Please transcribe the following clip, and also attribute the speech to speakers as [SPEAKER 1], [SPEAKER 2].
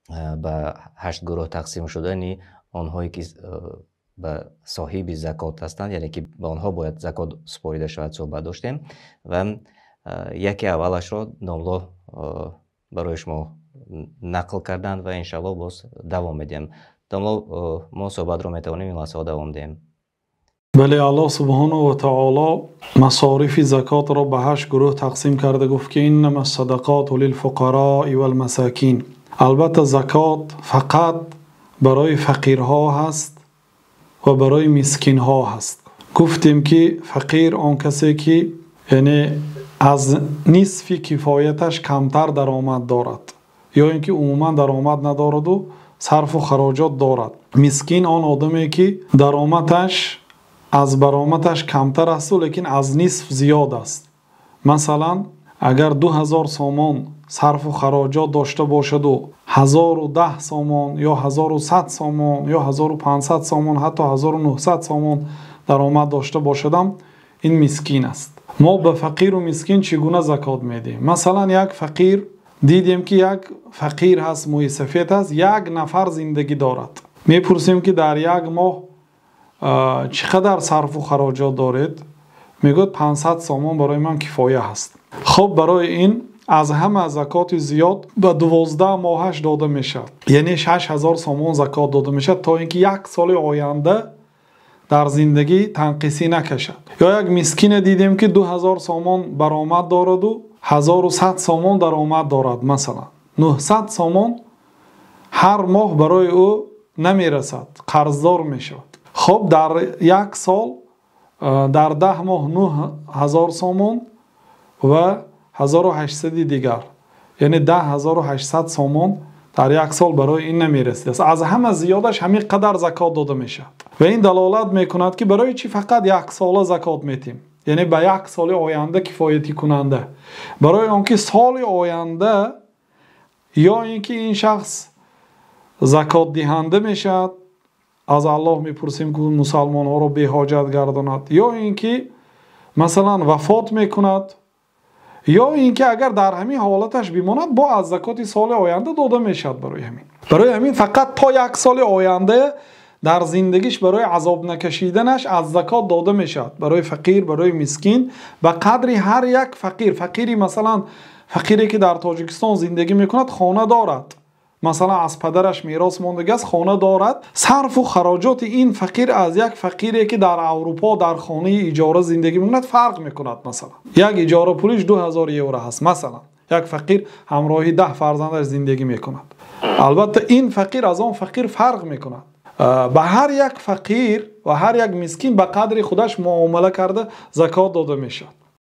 [SPEAKER 1] Ба ҳашт гурӯҳ тақсим шудани онҳое ки ба соҳиби закот ҳастанд, яъне ки ба онҳо бояд закот супорида шавад, суҳбат доштем ва яке аввалашро домло барои шумо нақл карданд ва иншааллоҳ боз давом медиҳем. Домло, мо суҳбатро метавонем ин лаҳзаҳо давом диҳем.
[SPEAKER 2] Бале, Аллоҳ субҳонаҳу ва таоло масорифи закотро ба ҳашт гурӯҳ тақсим карда гуфт, ки иннама садақоту лилфуқарои валмасакин. Албатта, закот фақат барои фақирҳо ҳаст ва барои мискинҳо ҳаст. Гуфтем, ки фақир он касе ки, яъне, аз нисфи кифояташ камтар даромад дорад ё ин ки умуман даромад надораду сарфу хароҷот дорад. Мискин он одаме ки даромадаш аз баромадаш камтар асту, лекин аз нисф зиёд аст. Масалан, агар 2000 сомон сарфу хароҷот дошта бошаду 1010 сомон ё 1100 сомон ё 1500 сомон, ҳатто 1900 сомон даромад дошта бошадам, ин мискин аст. Мо ба фақиру мискин чӣ гуна закот медиҳем? Масалан, як фақир дидем, ки як фақир ҳаст, мӯи сафед аст, як нафар зиндагӣ дорад. Мепурсем, ки дар як моҳ чӣ қадар сарфу хароҷот доред? Мегӯяд: 500 сомон барои ман кифоя ҳаст. Хоб, барои ин аз ҳама закоти зиёд ба 12 моҳаш дода мешавад, яъне 6000 сомон закот дода мешавад, то ин ки як соли оянда дар зиндагӣ танқисӣ накашад. Ё як мискине дидем, ки 2000 сомон баромад дораду 1100 сомон даромад дорад, масалан, 900 сомон ҳар моҳ барои ӯ намерасад, қарздор мешавад. Хоб, дар як сол, дар 10 моҳ 9000 сомон ва 1800-и дигар, яъне 10 800 сомон дар як сол барои ин намерасидааст. Аз ҳама зиёдаш ҳамин қадар закот дода мешавад. Ва ин далолат мекунад, ки барои чӣ фақат яксола закот метем, яъне ба як соли оянда кифоятӣ кунанда. Барои он ки соли оянда ё ин ки ин шахс закотдиҳанда мешавад, аз Аллоҳ мепурсем, ки мусалмонҳоро беҳоҷат гардонад, ё ин ки, масалан, вафот мекунад, ё ин ки агар дар ҳамин ҳолаташ бимонад, бо аз закоти соли оянда дода мешавад. Барои ҳамин фақат то як соли оянда дар зиндагиш барои азоб накашиданаш аз закот дода мешавад барои фақир, барои мискин, ба қадри ҳар як фақир. Фақири, масалан, фақире ки дар Тоҷикистон зиндагӣ мекунад, хона дорад, масалан, аз падараш мерос мондагиаст, хона дорад, сарфу хароҷоти ин фақир аз як фақире ки дар Аврупо дар хонаи иҷора зиндагӣ мекунад, фарқ мекунад. Масалан, як иҷора пулиш 2000 евро ҳаст, масалан, як фақир ҳамроҳи 10 фарзандаш зиндагӣ мекунад, албатта, ин фақир аз он фақир фарқ мекунад. Ба ҳар як фақир ва ҳар як мискин ба қадри худаш муомала карда закот дода мешавад.